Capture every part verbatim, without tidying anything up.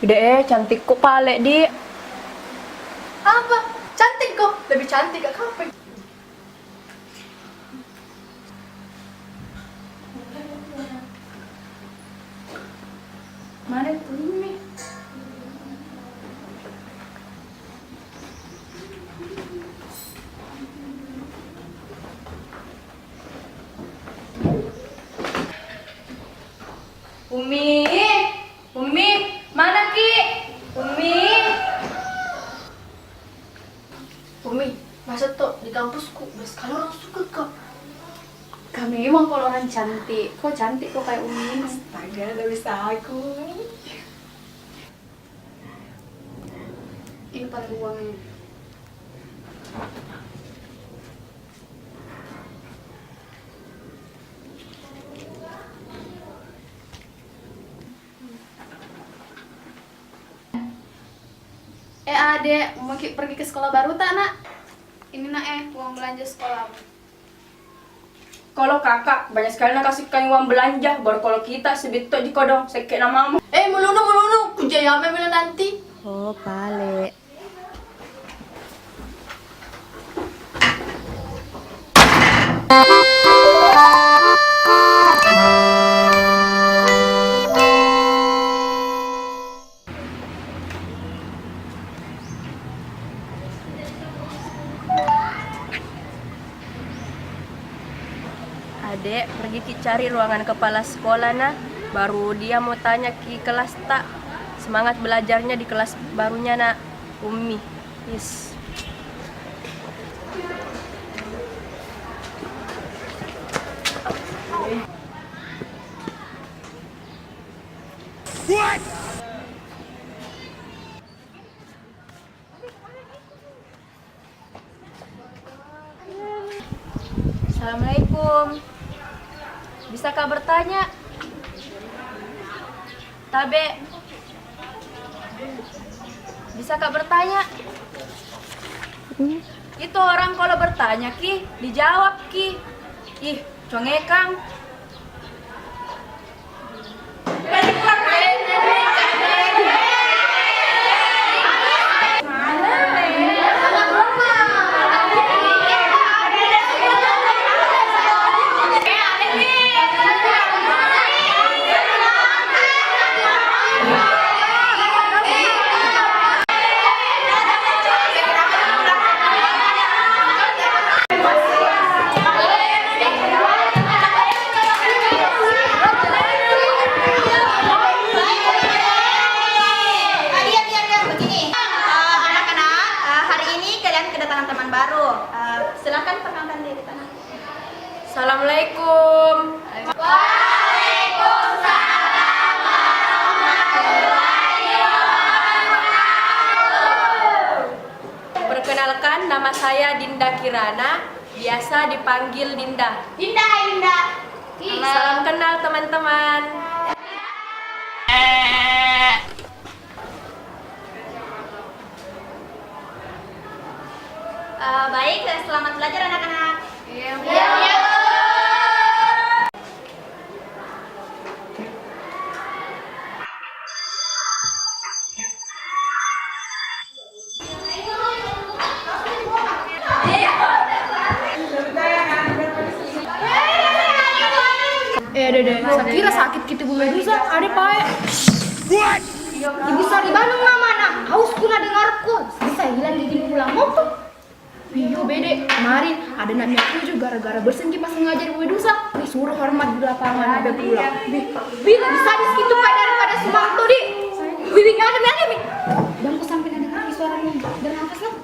Dek, eh, cantikku pale, Dik. Apa? Cantikku? Lebih cantik gak kau? Mana tuh ini? Umi, Umi, mana ki? Umi. Umi, masa toh di kampusku banyak sekali orang suka kau. Kami memang kalau orang cantik, kau cantik kau kayak Umi ini. Astaga, tak bisa aku. Ini pada uangnya. Eh, adek, mau ki pergi ke sekolah baru tak, Nak? Ini, Nak, eh, uang belanja sekolah. Kalau kakak, banyak sekali nak kasihkan uang belanja, baru kalau kita sebit tok di kodong, sekek namamu. Eh, mulunu, mulunu, ku jaya me bilang nanti. Oh, pale. Adek, pergi ki cari ruangan kepala sekolah, nah. Baru dia mau tanya ki kelas tak. Semangat belajarnya di kelas barunya, nak. Umi. Yes. Assalamualaikum. Bisakah bertanya? Tabe. Bisakah bertanya? Itu orang kalau bertanya ki, dijawab ki. Ih, congekang. Diam, diam, diam, begini. Eh, anak-anak, eh, hari ini kalian kedatangan teman baru. Eh, silakan perkenalkan diri, Tanah. Assalamualaikum. Waalaikumsalam warahmatullahi wabarakatuh. Perkenalkan, nama saya Dinda Kirana, biasa dipanggil Dinda. Dinda, hai Dinda. Salam kenal, teman-teman. Eh, baik, selamat belajar, anak-anak. Iya, Bu. Iya, Bu. Eh, deh, deh. Saya kira sakit kita, Bu Medusa. Ada, Pak. Ibu Sari Bandung nama, nak. Haus kuna dengarku. Bisa hilang gigi pulang motor. Iyo, bede. Kemarin ada nak mi aku juga gara-gara bersin ki pas ngajar Bu Medusa. Wih, suruh hormat di lapangan sampai pulang. Wih, wih, lebih sadis gitu, Pak, daripada Sumarto, di. Wih, wih, ada mi, ada mi. Dan ku sampai dengar suara mi. Dengar nafas lah.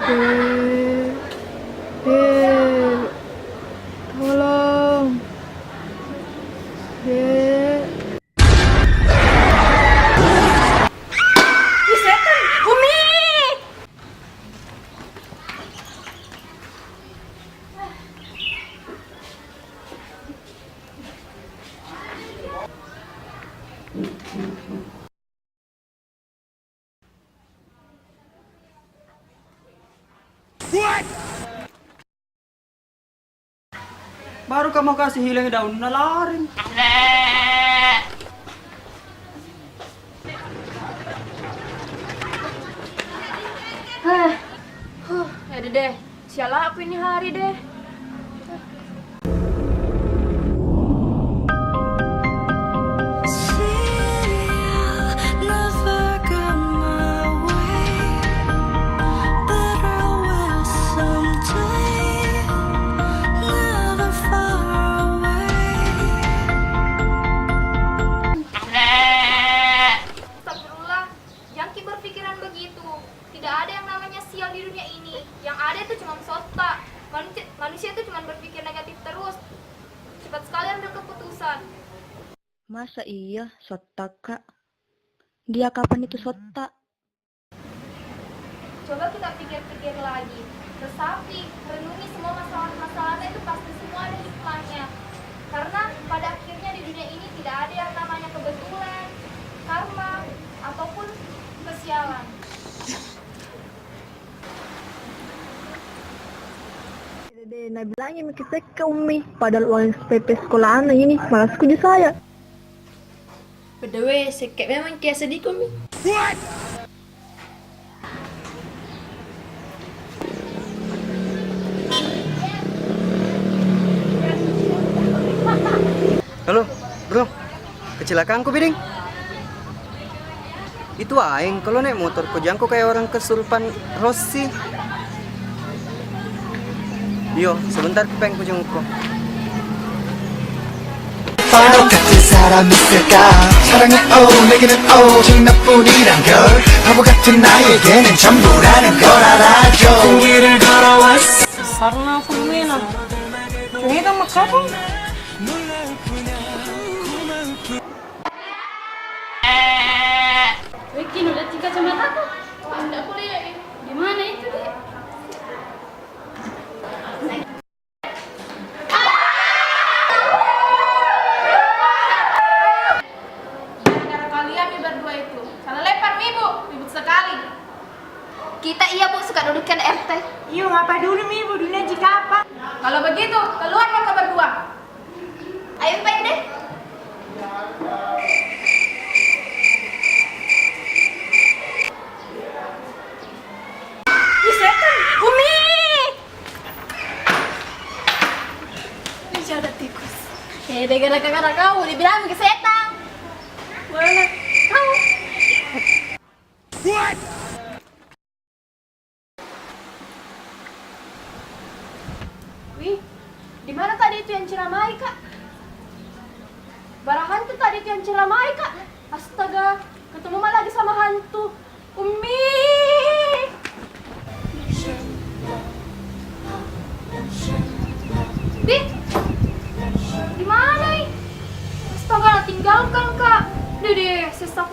Dek, Dek, tolong, Dek. Ih, setan, Umi! Baru ka mau kasih hilang daun, na lari. Hah. Huh, ya udah deh. Sial aku ini hari deh. Astagfirullah, jangan ki berpikiran begitu. Tidak ada yang namanya sial di dunia ini. Yang ada itu cuma sotta. Manusia, manusia itu cuma berpikir negatif terus. Cepat sekali ambil keputusan. Masa iya sotta, Kak? Dia kapan itu sotta? Coba kita pikir-pikir lagi. Resapi, renungi semua masalah-masalahnya itu pasti semua ada hikmahnya. Karena pada akhirnya di dunia ini tidak ada yang namanya kebetulan, karma, ataupun kesialan. Dede, na bilangin maki sekka Ummi, padahal uang S P P sekolahna ini, malas kuji saya. Btw, sekka memang kia sedihku mi. Halo, bro. Kecelakaanku, Biding. Itu aeng, kalau naik motor ko jangko kayak orang kesurupan Rossi. Iyo, sebentar ki peng ku jenguk ko. 바보 같은 사람 있을까? 사랑은 O, 내게는 오직 너뿐이란 걸. 바보 같은 나에게는 전부라는 걸 알아줘. 공기를 걸어왔어. Sarna aku lumena. Cuma itu mak apa? Ricky, nu lihat kacamataku? Tidak kulihat. Di mana itu, Dek? Gara-gara kalian mi berdua itu. Salah lempar mi, Bu. Ribut sekali. Kita iya, Bu, suka dudukkan R T. Iyo, ngapa dulu mi, Bu? Dunia jika apa? Kalau begitu, keluar mereka berdua. Ayo, Pak, deh. Ih, setan, Umi! Ih, ada tikus. Eh, gara-gara kau, dibilang ke setan. Mana? Kau. Wih, di mana tadi itu yang ceramah, Kak? Bara hantu tadi itu yang ceramah, Kak? Astaga, ketemu ma lagi sama hantu. Umi! Di, di mana, ih? Astaga, tinggalkan, Kak. Deh, deh, sesak.